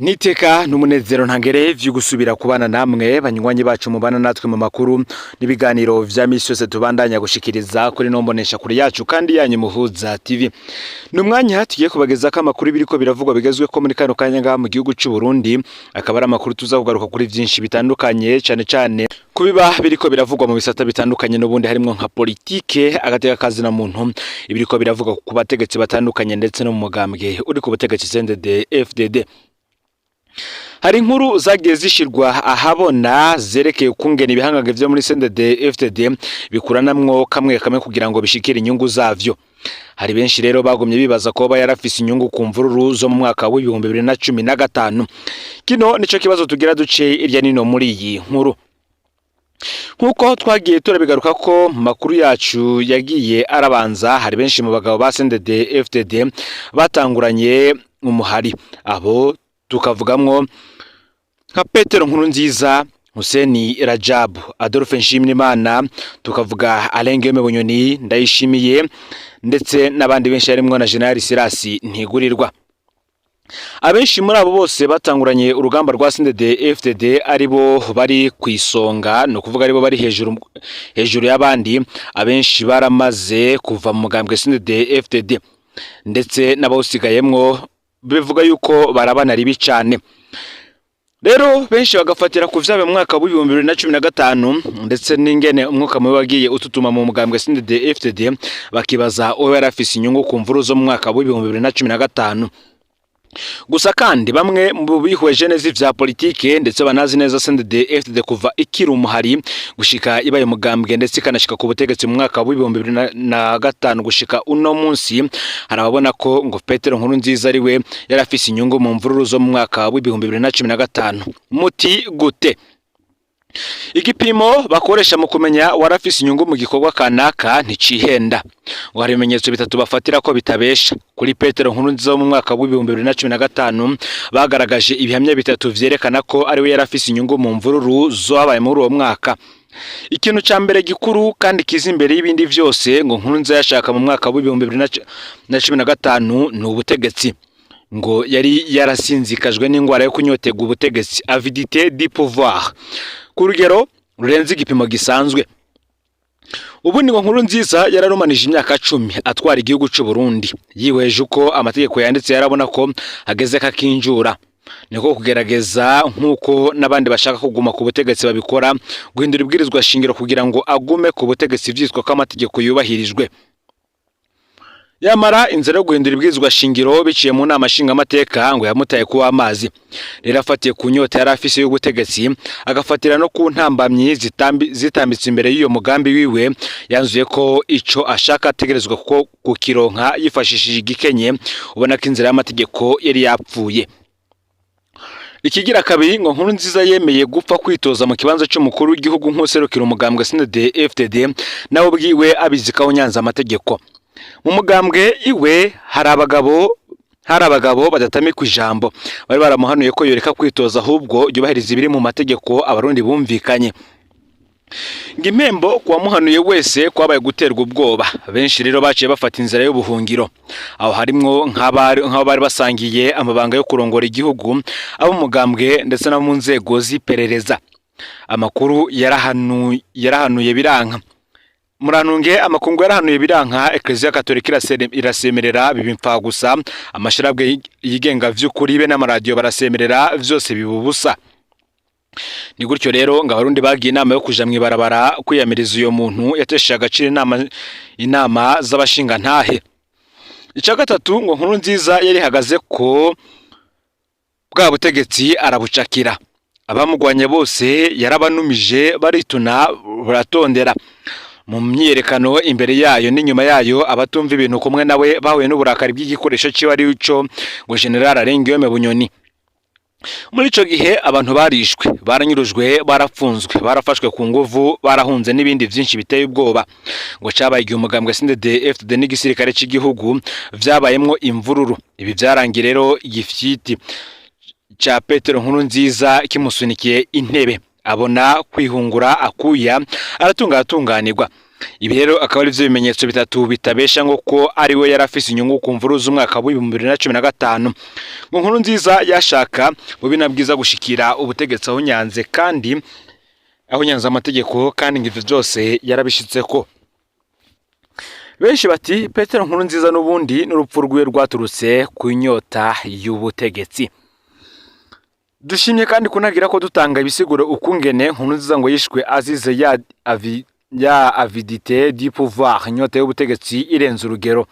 Niteka n'umunezero ntangere vyo gusubira kubana namwe, banywanyi bacu mubana natwe mu makuru n'ibiganiro vya misi yose tubandanya gushikiriza kuri nombonesha kure yacu kandi yanyu Muhuza TV. Ni umwanya tugiye kubagezako amakuru biriko biravugwa bigezweko muri kano kanya ngaha mu gihugu c'u Burundi, akaba ari amakuru tuza kugaruka kuri vyinshi bitandukanye, cane cane kubiba biriko biravugwa mu bisata bitandukanye, n'ubundi harimwo nka politike, agateka kazina muntu, ibiriko biravugwa ku bategetsi batandukanye, ndetse no mu mugambwe uri ku butegetsi CNDD FDD. Hari inkuru zagiye zishirwa ahabona zerekeye ukungene ibihangange vyo muri CNDD FDD bikuranamwo kamwe kamwe kugira ngo bishikire inyungu zavyo. Hari benshi rero bagumye bibaza ko yarafise inyungu ku mvururu zo mu mwaka w'2015. Kino nico kibazo tugira duce irya nino muri iyi nkuru. Nk'uko twagiye turabigaruka ko mu makuru yacu yagiye arabanza, hari benshi mu bagabo ba CNDD FDD batanguranye umuhari. Abo tukavugamwo nka Petero Nkurunziza, Hussein Rajabu, Adolphe Nshimirimana, tukavuga Alain Guillaume Bunyoni, Ndayishimiye, ndetse n'abandi benshi harimwo na General Silas Ntigurirwa. Abenshi muri abo bose batanguranye urugamba rwa CNDD FDD aribo bari ku isonga, ni ukuvuga aribo bari hejuru hejuru y'abandi. Abenshi baramaze kuva mu mugambwe CNDD FDD, ndetse n'abawusigayemwo bivuga yuko barabana ribi cane. Rero benshi bagafatira ku vyabaye mu mwaka w'2015, ndetse n'ingene umwuka mubi wagiye ututuma mu mugambwe CNDD FDD, bakibaza uwo yari afise inyungu ku mvuru zo mu mwaka w'2015. Gusa kandi bamwe mu bihweje neza ivya politike, ndetse banazi neza CNDD FDD kuva ikiri umuhari gushika ibaye umugambwe, ndetse ikanashika ku butegetsi mu mwaka w'2005 gushika uno munsi, hari ababona ko ngo Petero Nkurunziza ari we yari afise inyungu mu mvururu zo mu mwaka w'2015. Muti gute? Igipimo bakoresha mu kumenya warafise inyungu mu gikorwa kanaka nticihenda. Ngo hari ibimenyetso bitatu bafatira ko bitabesha. Kuri Petero Nkurunziza wo mu mwaka w'2015, bagaragaje ibihamya bitatu vyerekana ko ari we yarafise inyungu mu mvururu zabaye muri uwo mwaka. Ikintu ca mbere gikuru kandi kiza imbere y'ibindi vyose ngo Nkurunziza yashaka mu mwaka w'2015 ni ubutegetsi. Ngo yari yarasinzikajwe n'ingwara yo kunyotegwa ubutegetsi, avidité du pouvoir, ku rugero rurenze igipimo gisanzwe. Ubundi ngo Nkurunziza yararumanije imyaka 10 atwara igihugu c'u Burundi. Yihweje uko amategeko yanditse, yarabona ko hageze kakinjura, niko kugerageza, nk'uko n'abandi bashaka kuguma ku butegetsi babikora, guhindura ibwirizwa shingiro kugira ngo agume ku butegetsi vyitwa ko amategeko yubahirijwe. Yamara inzira yo guhindura ibwirizwa shingiro biciye mu nama nshingamateka ngo yamutaye kuba amazi. Rero afatiye ku nyota yari afise y'ubutegetsi, agafatira no ku ntambamyi zitambitse imbere y'uyo mugambi wiwe, yanzuye ko ico ashaka ategerezwa ko kukironka yifashishije igikenye, ubona ko inzira y'amategeko yari yapfuye. Ikigira kabiri, ngo Nkurunziza yemeye gupfa kwitoza mu kibanza c'umukuru w'igihugu nk'userukira umugambwe CNDD FDD, nawe ubwiwe abizi ko nyanza amategeko. Mu mugambwe iwe hari abagabo badatamikwa ijambo bari baramuhanuye ko yoreka kwitoza, ahubwo yubahiriza ibiri mu mategeko Abarundi bumvikanye. Ngo impembo kuwamuhanuye wese kwabaye guterwa ubwoba. Benshi rero baciye bafata inzira y'ubuhungiro. Aho harimwo nk'abo bari basangiye amabanga yo kurongora igihugu, abo mugambwe, ndetse no mu nzego z'iperereza. Amakuru yarahanuye biranka, murantunge, amakungu yarahanuye biranka, Ekleziya Katolika irasemerera biba impfagusa, amashirahamwe yigenga vy'ukuri be n'amaradiyo barasemerera, vyose biba ubusa. Ni gutyo rero ngo Abarundi bagiye inama yo kuja mw'ibarabara kwiyamiriza uyo muntu yatesheje agaciro inama z'abashingantahe. Ica gatatu, ngo Nkurunziza yari ihagaze ko bwa butegetsi arabucakira. Abamugwanye bose yarabanumije, barituna baratondera. Mu myiyerekano imbere yayo n'inyuma yayo, abatumva ibintu kumwe nawe bahuye n'uburakari bw'igikoresho ciwe, ari cyo ngo General Alain Guillaume Bunyoni. Muri ico gihe abantu barishwe, baranyurujwe, barapfunzwe, barafashwe ku nguvu, barahunze, n'ibindi vyinshi biteye ubwoba. Ngo cabaye igihe umugambwe CNDD FDD n'igisirikare c'igihugu vyabayemwo imvururu. Ibi vyarangiye rero igifyiti ca Petero Nkurunziza kimusunikiye intebe, abona kwihungura akuya, aratunga, aratunganirwa. Ibi rero akaba ari byo bimenyetso bitatu bitabesha ngo ko ari we yari afise inyungu ku mvuru z'umwaka w'2015. Ngo Nkurunziza yashaka bubi na bwiza gushikira ubutegetsi aho nyanze kandi aho nyanze amategeko, kandi ngo ivyo byose yarabishitseko. Benshi bati Petero Nkurunziza n'ubundi n'urupfu rwiwe rwaturutse ku nyota y'ubutegetsi. Dushimye kandi kunagira ko dutanga ibisiguro ukungene Nkurunziza ngo yishwe azize ya avidité du pouvoir, inyota y'ubutegetsi irenze urugero.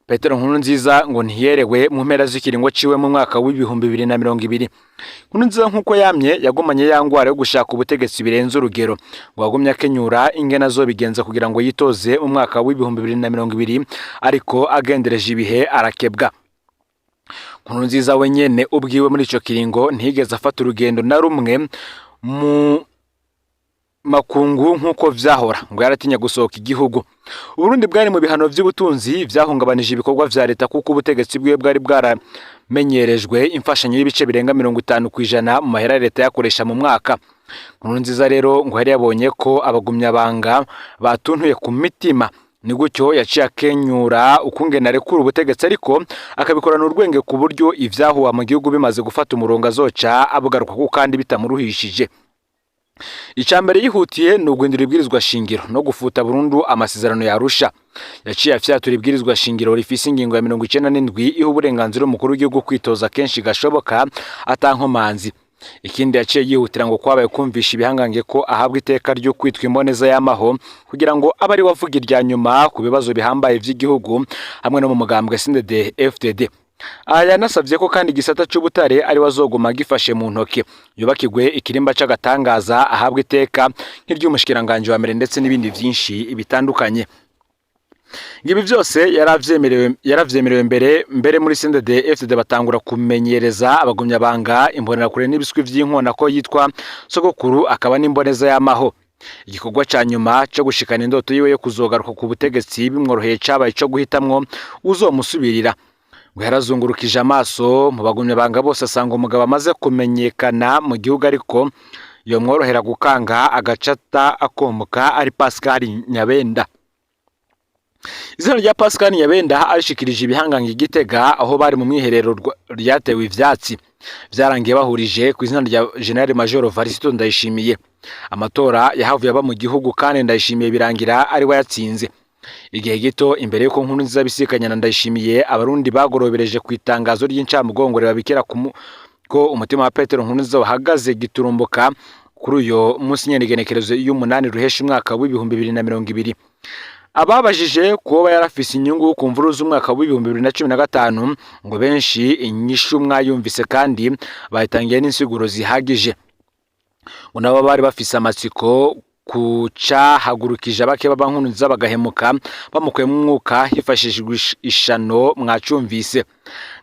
Petero Nkurunziza ngo ntiyerewe mu mpera z'ikiringo ciwe mu mwaka w'2020. Nkurunziza, nk'uko yamye, yagumanye ya ngwara yo gushaka ubutegetsi birenze urugero. Ngo yagumye akenyura ingene azobigenza kugira ngo yitoze mu mwaka w'2020, ariko agendereje ibihe arakebwa. Nkurunziza we nyene ubwiwe muri ico kiringo ntiyigeze afata urugendo na rumwe mu makungu nk'uko vyahora, ngo yaratinya gusohoka igihugu. Uburundi bwari mu bihano vy'ubutunzi vyahungabanije ibikorwa vya leta, kuko ubutegetsi bwiwe bwari bwaramenyerejwe imfashanyo y'ibice birenga 50% mu mahera leta yakoresha mu mwaka. Nkurunziza rero ngo yari yabonye ko abagumyabanga batuntuye ku mitima. Ni gutyo yaciye akenyura ukungene arekura ubutegetsi, ariko akabikorana urwenge ku buryo ivyahuha mu gihugu bimaze gufata umurongo azoca abugaruka kandi bitamuruhishije. Icya mbere yihutiye ni uguhindura ibwirizwa shingiro no gufuta burundu amasezerano ya Arusha. Yaciye afyatura ibwirizwa shingiro rifise ingingo ya 97 iha uburenganzira umukuru w'igihugu kwitoza kenshi gashoboka atankomanzi. Ikindi yaciye yihutira ngo kwabaye kumvisha ibihangange ko ahabwa iteka ryo kwitwa imboneza y'amaho, kugira ngo abe ari we avuga irya nyuma ku bibazo bihambaye vy'igihugu hamwe no mu mugambwe CNDD FDD. Aha yanasavye ko kandi igisata c'ubutare ari we azoguma gifashe mu ntoke, yubakirwe ikirimba c'agatangaza, ahabwa iteka nk'iry'umushikiranganji wa mbere, ndetse n'ibindi vyinshi bitandukanye. Ibi byose yaravyemerewe mbere muri CNDD FDD batangura kumenyereza abagumyabanga, imbonerakure n'ibiswi vy'inkona ko yitwa sogokuru akaba n'imboneza y'amaho. Igikorwa ca nyuma co gushikana indoto yiwe yo kuzogaruka ku butegetsi bimworoheye cabaye ico guhitamwo uzomusubirira. Ngo yarazungurukije amaso mu bagumyabanga bose, asanga umugabo amaze kumenyekana mu gihugu ariko yomworohera gukanga agacata akomoka ari Pascal Nyabenda. Izina rya Pascal Nyabenda arishikirije ibihangange i Gitega aho bari mu mwiherero ryatewe ivyatsi. Vyarangiye bahurije ku izina rya General Major Varisito Ndayishimiye. Amatora yahavuye aba mu gihugu kandi Ndayishimiye birangira ari we yatsinze. Igihe gito imbere y'uko Nkurunziza abisikanya na Ndayishimiye, Abarundi bagorobereje ku itangazo ry'incamugongo ribabikira ko umutima wa Petero Nkurunziza wahagaze giturumbuka kuri uyo munsi nyene, igenekerezo y'umunani ruhesha umwaka w'2020. Ababajije kuba yarafise inyungu ku mvuru z'umwaka w'2015, ngo benshi inyishu mwayumvise kandi bayitangiye n'insiguro zihagije. Ngo nabo bari bafise amatsiko kucahagurukije abake b'Abankurunziza bagahemuka bamukuyemo umwuka hifashishijwe ishano, mwacumvise.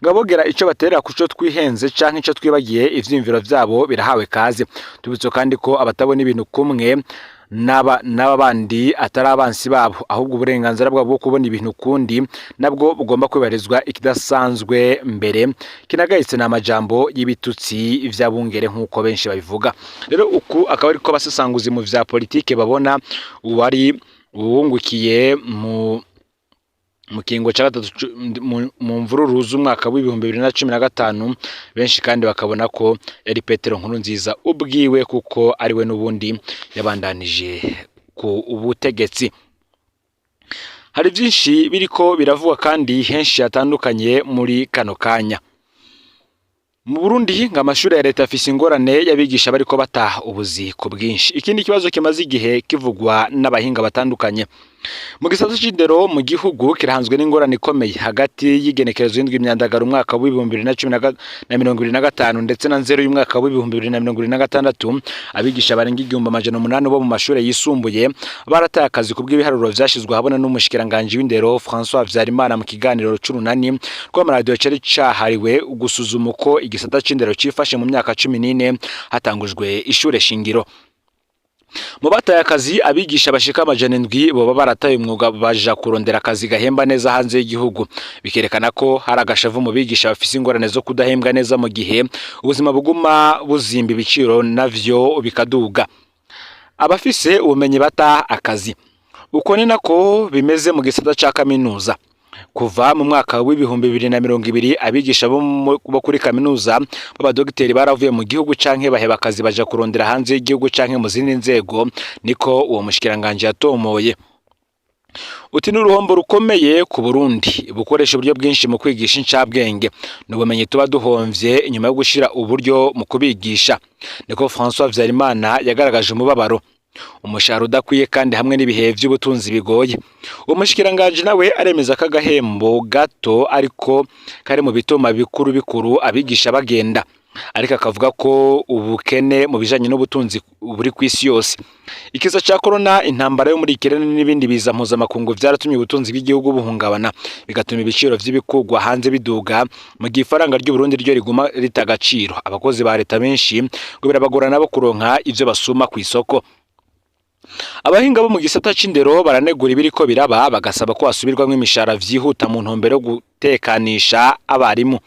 Ngabogera ico baterera kuco twihenze canke ico twibagiye, ivyiyumviro vyabo birahawe kaze. Tubitse kandi ko abatabona ibintu kumwe n'aba bandi atari abansi babo, ahubwo uburenganzira bwabo bwo kubona ibintu kundi nabwo bugomba kubahirizwa. Ikidasanzwe mbere kinagayitse ni amajambo y'ibitutsi vy'abungere nk'uko benshi babivuga. Rero uku akaba ariko abasesanguzi mu vya politike babona uwari uwungukiye mu kiringo ca gatatu mu mvururu z'umwaka w'2015. Benshi kandi bakabona ko yari Petero Nkurunziza ubwiwe, kuko ari we n'ubundi yabandanije ku ubutegetsi. Hari byinshi biriko biravugwa kandi henshi hatandukanye muri kano kanya. Mu Burundi ngo amashuri ya leta afise ingorane y'abigisha bariko bataha ubuzi ku bwinshi. Ikindi kibazo kimaze igihe kivugwa n'abahinga batandukanye mu gisata c'indero mu gihugu kirahanzwe n'ingorane ikomeye. Hagati y'igenekerezo y'indwi Myandagaro umwaka w'2025 ndetse na Nzero y'umwaka w'2026, abigisha barenga 1800 bo mu mashuri yisumbuye barataye akazi, ku bw'ibiharuro vyashizwe ahabona n'umushikiranganji w'indero François Habyarimana mu kiganiro c'urunani rw'amaradiyo cari cahariwe gusuzuma uko igisata c'indero cifashe mu myaka 14 hatangujwe ishure shingiro. Mu bataye akazi, abigisha bashika 700 boba barataye umwuga baja kurondera akazi gahemba neza hanze y'igihugu, bikerekana ko hari agashavu mu bigisha bafise ingorane zo kudahembwa neza mu gihe ubuzima buguma buzimba, ibiciro navyo bikaduga. Abafise ubumenyi bata akazi. Uko ni nako bimeze mu gisata ca kaminuza. Kuva mu mwaka w'2020, abigisha bo kuri kaminuza b'abadogiteri baravuye mu gihugu canke baheba akazi, baja kurondera hanze y'igihugu canke mu zindi nzego, niko uwo mushikiranganji yatomoye. Uti n'uruhombo rukomeye ku Burundi bukoresha uburyo bwinshi mu kwigisha incabwenge, n'ubumenyi tuba duhomvye inyuma yo gushira uburyo mu kubigisha, niko François Habyarimana yagaragaje umubabaro. Umushahara udakwiye kandi hamwe n'ibihe vy'ubutunzi bigoye. Uwo mushikiranganji nawe aremeza ko agahembo gato ariko kari mu bituma bikuru bikuru abigisha bagenda, ariko akavuga ko ubukene mu bijanye n'ubutunzi buri kw'isi yose, ikiza ca corona, intambara yo muri Ukraine n'ibindi biza mpuzamakungu vyaratumye ubutunzi bw'igihugu buhungabana, bigatuma ibiciro vy'ibikugwa hanze biduga, mu gihe ifaranga ry'u Burundi ryo riguma rita agaciro. Abakozi ba leta benshi ngo birabagora nabo kuronka ivyo basuma kw'isoko. Abahinga bo mu gisata c'indero baranegura ibiriko biraba, bagasaba ko hasubirwamwo imishahara vyihuta mu ntumbero yo gutekanisha abarimu.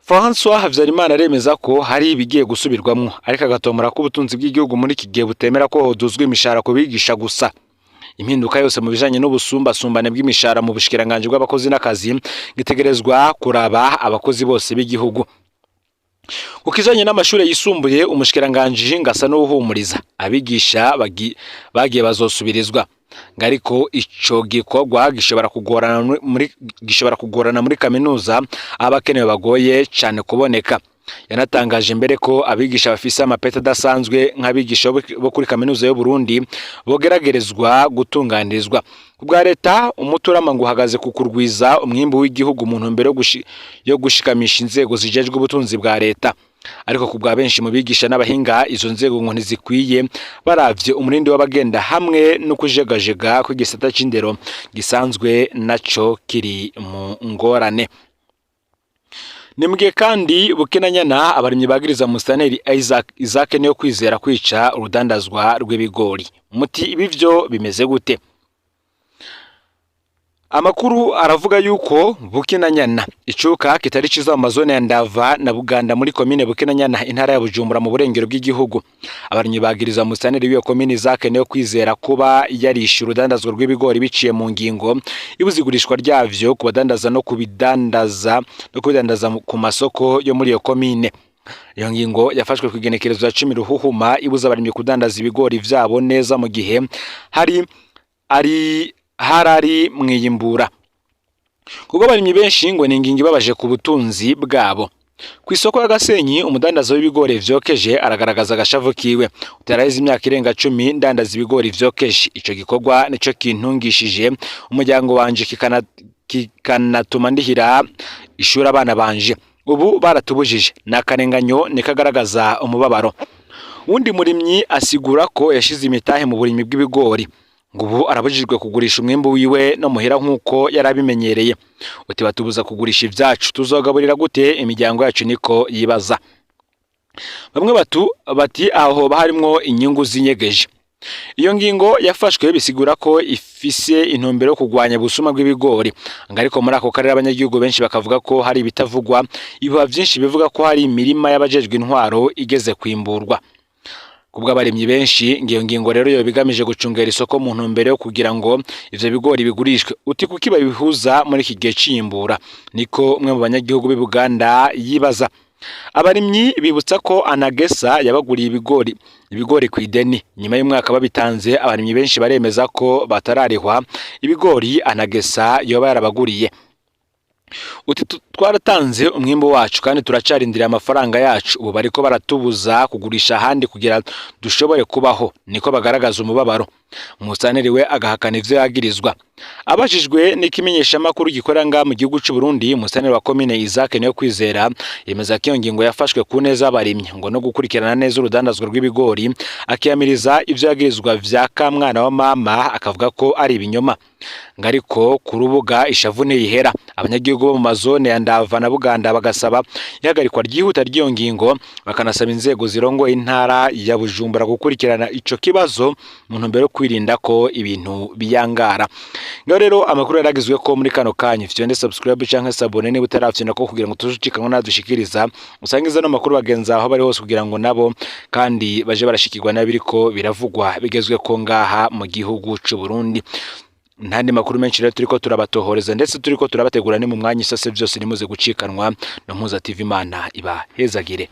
François Habyarimana aremeza ko hari ibigiye gusubirwamwo, ariko agatomora ko ubutunzi bw'igihugu muri iki gihe butemera ko hoduzwa imishahara ku bigisha gusa. Impinduka yose mu bijanye n'ubusumbasumbane bw'imishahara mu bushikiranganji bw'abakozi n'akazi gitegerezwa kuraba abakozi bose b'igihugu. Ku kijanye n'amashure yisumbuye, umushikiranganji ngasa n'uwuhumuriza abigisha bagiye bazosubirizwa, ngo ariko ico gikorwa gishobora kugorana muri kaminuza, abakenewe bagoye cane kuboneka. Yanatangaje mbere ko abigisha bafise amapeti adasanzwe nk'abigisha bo kuri kaminuza y'u Burundi bogeragerezwa gutunganirizwa. Ku bwa leta, umuturama ngo uhagaze ku kurwiza umwimbu w'igihugu mu ntumbero yo gushikamisha inzego zijejwe ubutunzi bwa leta. Ariko ku bwa benshi mu bigisha n'abahinga, izo nzego ngo ntizikwiye, baravye umurindi w'abagenda hamwe no kujegajega kw'igisata c'indero gisanzwe naco kiri mu ngorane. Ni mugihe kandi Bukinanyana abarimyi bagiriza Musitanteri Isaac niyo kwizera kwica urudandazwa rw'ibigori. Muti ibi vyo bimeze gute? Amakuru aravuga yuko Bukinanyana icuka kitari ciza mu mazone ya Ndava na Buganda muri komine Bukinanyana, intara ya Bujumbura, mu burengero bw'igihugu. Abarimyi bagiriza Musitanteri w'iyo komine Isaac niyo kwizera kuba yarishe urudandazwa rw'ibigori biciye mu ngingo ibuza igurishwa ryavyo ku badandaza no kubidandaza ku masoko yo muri iyo komine. Iyo ngingo yafashwe ku igenekerezo ya 10 Ruhuhuma, ibuza abarimyi kudandaza ibigori vyabo neza mu gihe hari ari harari mwiyimbura. Kuko abarimyi benshi ngo ni ingingo ibabaje ku butunzi bwabo. Ku isoko ya Gasenyi, umudandaza w'ibigori vyokeje aragaragaza agashavu kiwe. Utaraheze imyaka irenga 10 ndandaza ibigori vyokeje. Ico gikorwa nico kintungishije umuryango wanje, kikanatuma ndihira ishuri abana banje. Ubu baratubujije, ni akarenganyo, nikagaragaza umubabaro. Wundi murimyi asigura ko yashize imitahe mu burimyi bw'ibigori, ngo ubu arabujijwe kugurisha umwimbu wiwe no muhira nk'uko yari abimenyereye. Uti batubuza kugurisha ivyacu, tuzogaburira gute imiryango yacu? Niko yibaza. Bamwe bati aho hoba harimwo inyungu zinyegeje. Iyo ngingo yafashwe bisigura ko ifise intumbero yo kurwanya ubusuma bw'ibigori, ngo ariko muri ako karere abanyagihugu benshi bakavuga ko hari ibitavugwa, ibihuha vyinshi bivuga ko hari imirima y'abajejwe intwaro igeze kwimburwa. Kubw'abarimyi benshi, ngiyo ngingo rero yoba igamije gucungera isoko mu ntumbero yo kugira ngo ivyo bigori bigurishwe. Uti kuki babihuza muri iki gihe c'iyimbura? Niko umwe mu banyagihugu b'i Buganda yibaza. Abarimyi bibutsa ko Anagesa yabaguriye ibigori ku ideni nyuma y'umwaka babitanze. Abarimyi benshi baremeza ko batararihwa ibigori Anagesa yoba yarabaguriye. Uti twaratanze umwimbu wacu kandi turacarindiriye amafaranga yacu, ubu bariko baratubuza kugurisha ahandi kugira dushobore kubaho, niko bagaragaza umubabaro. Musitanteri we agahakana ivyo yagirizwa. Abajijwe n'ikimenyeshamakuru gikorera ngaha mu gihugu c'u Burundi, Musitanteri wa komine Isaac niyo kwizera yemeza ko iyo ngingo yafashwe ku neza y'abarimyi ngo no gukurikirana neza urudandazwa rw'ibigori, akiyamiriza ivyo yagirizwa vya kamwana wa mama, akavuga ko ari ibinyoma. Ngo ariko ku rubuga ishavu ntiyihera, abanyagihugu bo mu mazone ya Ndava na Buganda bagasaba ihagarikwa ryihuta ry'iyo ngingo, bakanasaba inzego zirongoye intara ya Bujumbura gukurikirana ico kibazo mu ntumbero yo kwirinda ko ibintu biyangara. Ngaho rero amakuru yaragizwe ko muri kano kanya, fyonde subscribe canke s'abonner niba utarafyonda ko, kugira ngo tuzucikanwa nadushikiriza. Usangiza no makuru bagenza aho bari hose, kugira ngo nabo kandi baje barashikirwa n'abiriko biravugwa bigezwe ko ngaha mu gihugu c'u Burundi. Ntandi makuru menshi rero turiko turabatohoreza, ndetse turiko turabategura ni mu mwanya isase. Byose nimuze gucikanwa na Mpuza TV. Imana ibahezagire.